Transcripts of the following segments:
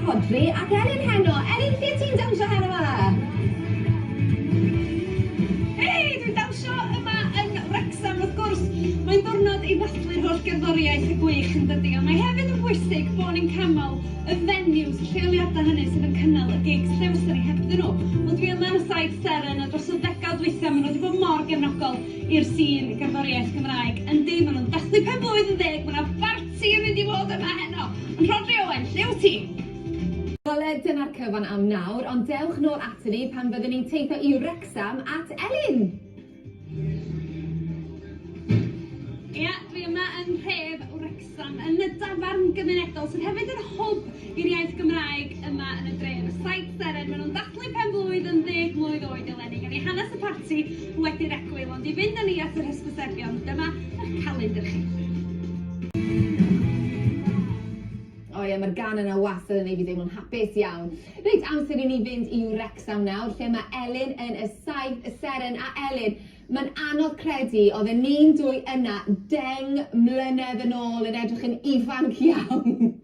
Rhodri ac Elin heno. Elin, lle ti'n dawnsio heno 'ma? Hei, dwi'n dawnsio yma yn Wrecsam wrth gwrs. Mae'n ddiwrnod i ddathlu'r holl gerddoriaeth y gwych yn dydi, ond mae hefyd yn bwysig bod ni'n canmol y venues, y lleoliadau hynny sydd yn cynnal y gigs, lle fysa ni hebddyn nhw? Wel dwi yma yn y Saith Seren a dros y ddegawd dwytha maen nhw wedi bod mor gefnogol i'r sîn gerddoriaeth Gymraeg. Yndi, maen nhw'n dathlu pen-blwydd yn ddeg, mae 'na barti yn mynd i fod yma heno. Ond Rhodri Owen, lle wyt ti? Wel, dyna'r cyfan am nawr, ond dewch nôl aton ni pan fyddwn ni'n teithio i Wrecsam at Elin! Ia, dwi yma yn nhref Wrecsam, yn y dafarn gymunedol sydd hefyd yn hwb i'r iaith Gymraeg yma yn y dref. Y Saith Seren, maen nhw'n dathlu pen-blwydd yn ddeg mlwydd oed eleni. Gawn ni hanes y parti wedi'r egwyl, ond i fynd â ni at yr hysbysebion, dyma eich calendr chi. O ie, mae'r gân yna wastad yn neud fi deimlo'n hapus iawn. Reit, amser i ni fynd i Wrecsam nawr, lle mae Elin yn y Saith Seren. A Elin, mae'n anodd credu oedden ni'n dwy yna 10 mlynedd yn ôl yn edrych yn ifanc iawn.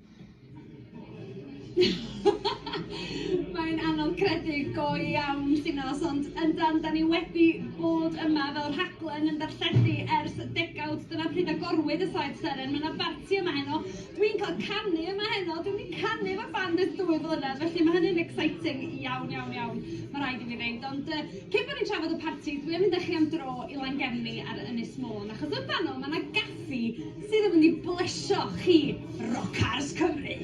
Mae'n anodd credu go iawn, Llinos, ond yndan, da ni wedi bod yma fel rhaglen yn darlledu ers degawd. Dyna pryd agorwyd y Saith Seren. Mae yna barti yma heno. Dwi'n cael canu yma heno. Dwi'm 'di canu efo'r band ers dwy flynedd, felly mae hynny'n exciting iawn, iawn, iawn, mae rhaid i fi ddeud. Ond uh, cyn bod ni'n trafod y parti, dwi am fynd â chi am dro i Langefni ar Ynys Môn, achos yn fanno mae yna gaffi sydd yn mynd i blesio chi, Rockars Cymru.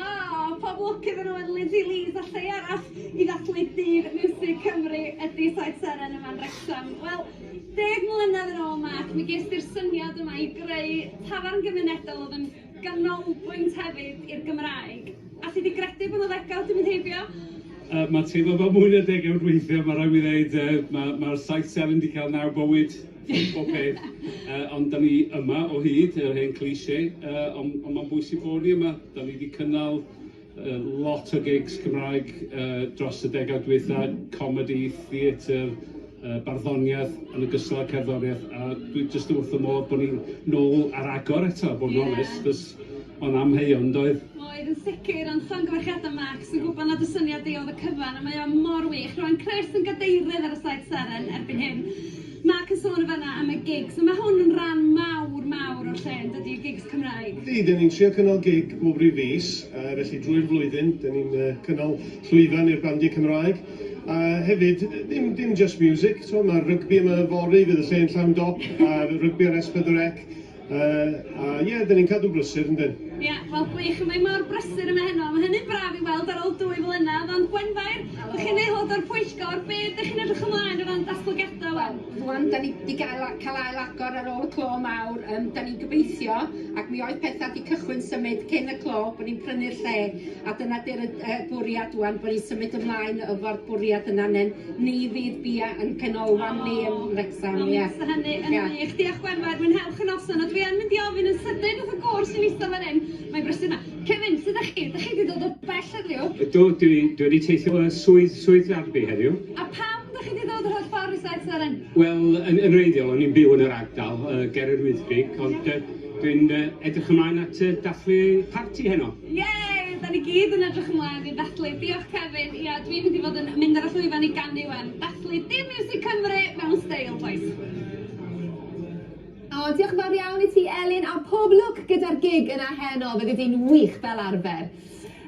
O, pob lwc iddyn nhw yn Lizzie Lees a lle arall i ddathlu Dydd Miwsig Cymru ydy Saith Seren yma'n Wrecsam. Wel, 10 mlynedd yn ôl, Mark, mi ges ti'r syniad yma i greu tafarn gymunedol oedd yn ganolbwynt hefyd i'r Gymraeg. Alli di gredu bod 'na ddegawd 'di mynd heibio? Uh, mae teimlo fel mwy na degawd weithiau, mae rhaid mi ddeud, uh, mae'r ma Saith Seren wedi cael naw bywyd, bob peth. Uh, ond da ni yma o hyd, yr hen cliché, uh, ond on mae'n bwysig bod ni yma. Da ni wedi cynnal uh, lot o gigs Cymraeg uh, dros y degawd dwytha, comedy, theatr, uh, barddoniaeth yn ogystal â cerddoriaeth, a dwi jyst wrth y modd bod ni'n nôl ar agor eto, bod yn yeah. onest, cos o'n amheuon, doedd? Oedd yn sicr, ond llongyfarchiadau Max, yn gwybod nad y syniad di oedd y cyfan, a mae o mor wych. Rwan Chris yn gadeirydd ar y Saith Seren erbyn hyn. Mark yn sôn yn fanna am y gigs, a mae hwn yn rhan mawr, mawr o'r lle, yn dydi, y gigs Cymraeg? Ydy, dyn ni'n trio cynnal gig bob rhyw fis, felly drwy'r flwyddyn, dyn ni'n cynnal llwyfan i'r bandiau Cymraeg. A hefyd, ddim, dim just music, so, mae'r rygbi yma yfory, fydd y lle'n llawn dop, a rygbi ar S4C, Uh, a ie, yeah, dyn ni'n cadw'n brysur, yndyn? Ie, yeah, wel gwych, mae mor brysur yma heno. Mae hynny'n braf i weld ar ôl dwy flynedd, ond Gwenfair, ydych chi'n aelod o'r pwyllgor, be ydych chi'n edrych ymlaen o ran datblygiadau wan? Rwan, da ni wedi gael, cael ail agor ar ôl y clo mawr, um, da ni'n gobeithio, ac mi oedd pethau wedi cychwyn symud cyn y clo, bod ni'n prynu'r lle, a dyna di'r uh, bwriad wan, bod ni'n symud ymlaen efo'r bwriad yna, nen ni fydd bia yn canolfan ni yn Wrecsam, ie. Fysa hynny yn wych. Diolch Gwenfair, mwynhewch y noson, a dwi yn mynd i ofyn yn sydyn wrth y gŵr sy'n eistedd fan hyn, mae'n brysur 'ma. Kevin, sut dach chi? Dach chi 'di dod o bell heddiw? Ydw, dwi dwi wedi teithio o swydd Swydd Derby heddiw. A pam dach chi 'di dod yr holl ffordd i Saith Seren? Wel, yn yn wreiddiol o'n i'n byw yn yr ardal, uh, ger yr Wyddgrug, ond uh, dwi'n uh, edrych ymlaen at uh, dathlu parti heno. Yay! Da ni gyd yn edrych ymlaen i ddathlu. Diolch Kevin. Ia, dwi'n mynd i fod yn mynd ar y llwyfan i ganu wan. Dathlu Dim Miwsig Cymru mewn steil, bois. O, diolch yn fawr iawn i ti Elin, a pob lwc gyda'r gig yna heno, fyddi di'n wych fel arfer.